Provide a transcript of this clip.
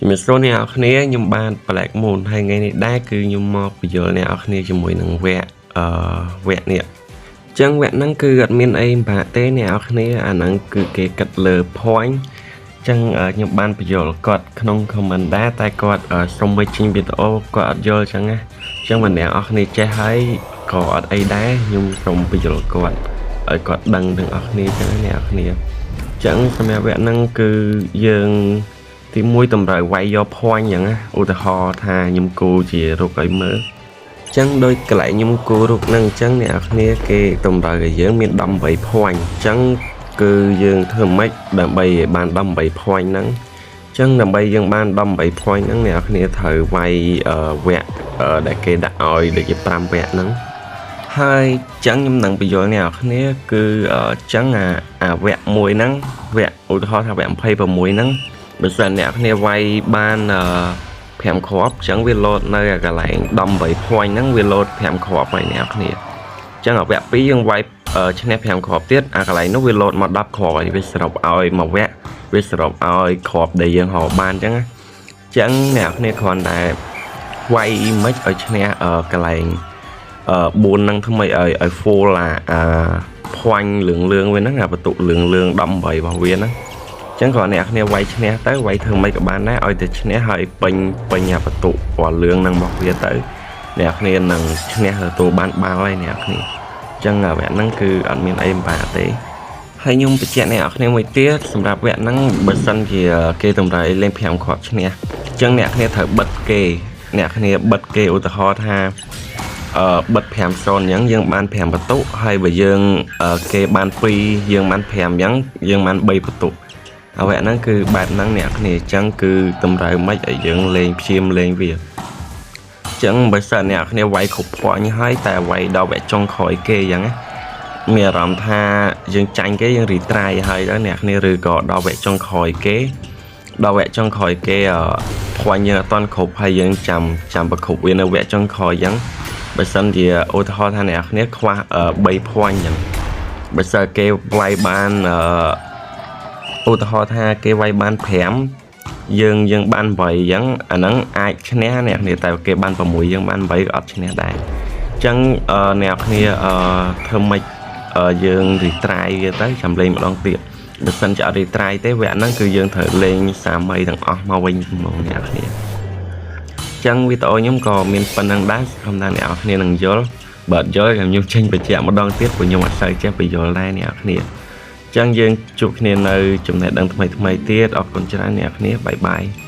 ជំរាបសួរអ្នកនរគ្នាខ្ញុំបាទ Black Moon ហើយថ្ងៃនេះដែរគឺខ្ញុំមកពន្យល់អ្នកនរគ្នាជាមួយនឹងវគ្គអឺវគ្គនេះអញ្ចឹងវគ្គហ្នឹងគឺអត់មានអីពិបាកទេអ្នកនរគ្នាអាហ្នឹងគឺគេគិតលើ point អញ្ចឹងខ្ញុំបានពន្យល់គាត់ក្នុង comment ដែរតែគាត់សុំឲ្យចេញវីដេអូគាត់អត់យល់អញ្ចឹងណាអញ្ចឹងបើអ្នកនរគ្នាចេះហើយក៏អត់អីដែរខ្ញុំសុំពន្យល់គាត់ឲ្យគាត់ដឹងទាំងអស់គ្នាអញ្ចឹងណាអ្នកនរគ្នាអញ្ចឹងសម្រាប់វគ្គហ្នឹងគឺយើង ទីមួយតម្រូវវាយយក point អញ្ចឹងណាឧទាហរណ៍ថាខ្ញុំគូជារូបឲ្យមើលអញ្ចឹងដូចកន្លែងខ្ញុំគូរូបហ្នឹងអញ្ចឹងអ្នកនរគ្នាគេតម្រូវឲ្យយើងមាន18 point អញ្ចឹងគឺយើងធ្វើម៉េចដើម្បីឲ្យបាន18 point ហ្នឹងអញ្ចឹងដើម្បីយើងបាន18 point ហ្នឹងអ្នកនរគ្នាត្រូវវាយវគ្គដែលគេដាក់ឲ្យដូចជា5វគ្គហ្នឹងហើយចឹងខ្ញុំនឹងពន្យល់អ្នកនរគ្នាគឺចឹងអាអាវគ្គមួយហ្នឹងវគ្គឧទាហរណ៍ថាវគ្គ26ហ្នឹងបើសិនអ្នកគ្នាវាយបាន5គ្រាប់អញ្ចឹងវាលោតនៅកន្លែង18 point ហ្នឹងវាលោត5គ្រាប់ហើយអ្នកគ្នាអញ្ចឹងអាវគ្គ2យើងវាយឈ្នះ5គ្រាប់ទៀតអាកន្លែងនោះវាលោតមក10គ្រាប់ហើយវាសរុបឲ្យមួយវគ្គវាសរុបឲ្យគ្រាប់ដែលយើងរកបានអញ្ចឹងណាអញ្ចឹងអ្នកគ្នាគ្រាន់តែវាយមិនឲ្យឈ្នះកន្លែង4ហ្នឹងថ្មីឲ្យឲ្យ full អាអា point លឿងលឿងវាហ្នឹងអាបន្ទុកលឿងលឿង18របស់វាហ្នឹងចឹងគ្រាន់អ្នកគ្នាវាយឈ្នះទៅវាយធ្វើម៉េចក៏បានដែរឲ្យតែឈ្នះហើយពេញពេញអាបន្ទុកពណ៌លឿងហ្នឹងរបស់វាទៅអ្នកគ្នានឹងឈ្នះទទួលបានបាល់ហើយអ្នកគ្នាចឹងវគ្គហ្នឹងគឺអត់មានអីពិបាកទេហើយខ្ញុំបញ្ជាក់អ្នកគ្នាមួយទៀតសម្រាប់វគ្គហ្នឹងបើសិនជាគេតម្រូវឲ្យលេង5គ្រាប់ឈ្នះចឹងអ្នកគ្នាត្រូវបិទគេអ្នកគ្នាបិទគេឧទាហរណ៍ថាអឺបិទ5 0អញ្ចឹងយើងបាន5បន្ទុកហើយបើយើងគេបាន2យើងបាន5អញ្ចឹងយើងបាន3បន្ទុកអ្វីហ្នឹងគឺបែបហ្នឹងអ្នកគ្នាអញ្ចឹងគឺតម្រូវមិនឲ្យយើងលេងព្យាមលេងវាអញ្ចឹងបើសិនអ្នកគ្នាវាយគ្រប់ point ហើយតែវាយដល់វគ្គចុងក្រោយគេអញ្ចឹងណាមានអារម្មណ៍ថាយើងចាញ់គេយើង retry ហើយទៅអ្នកគ្នាឬក៏ដល់វគ្គចុងក្រោយគេដល់វគ្គចុងក្រោយគេ point យើងអត់ទាន់គ្រប់ហើយយើងចាំចាំប្រគ្រប់វានៅវគ្គចុងក្រោយអញ្ចឹងបើសិនជាឧទាហរណ៍ថាអ្នកគ្នាខ្វះ3 point អញ្ចឹងបើសិនគេវាយបានអឺឧទាហរណ៍ថាគេវាយបាន5យើងយើងបាន8អញ្ចឹងអាហ្នឹងអាចឈ្នះអ្នកគ្នាតែគេបាន6យើងបាន8ក៏អត់ឈ្នះដែរអញ្ចឹងអ្នកគ្នាធ្វើម៉េចយើង retry វាទៅចាំលេងម្ដងទៀតបើសិនជាអត់ retry ទេវគ្គហ្នឹងគឺយើងត្រូវលេងសាមីទាំងអស់មកវិញហ្មងអ្នកគ្នាអញ្ចឹងវីដេអូខ្ញុំក៏មានប៉ុណ្្នឹងដែរសង្ឃឹមថាអ្នកនរគ្នានឹងយល់បើអត់យល់ខ្ញុំចេញបញ្ជាក់ម្ដងទៀតព្រោះខ្ញុំអត់សូវចេះពន្យល់ដែរអ្នកនរគ្នាអញ្ចឹងយើងជួបគ្នានៅចំណេះដឹងថ្មីៗទៀតអរគុណច្រើនអ្នកនរគ្នាbye bye.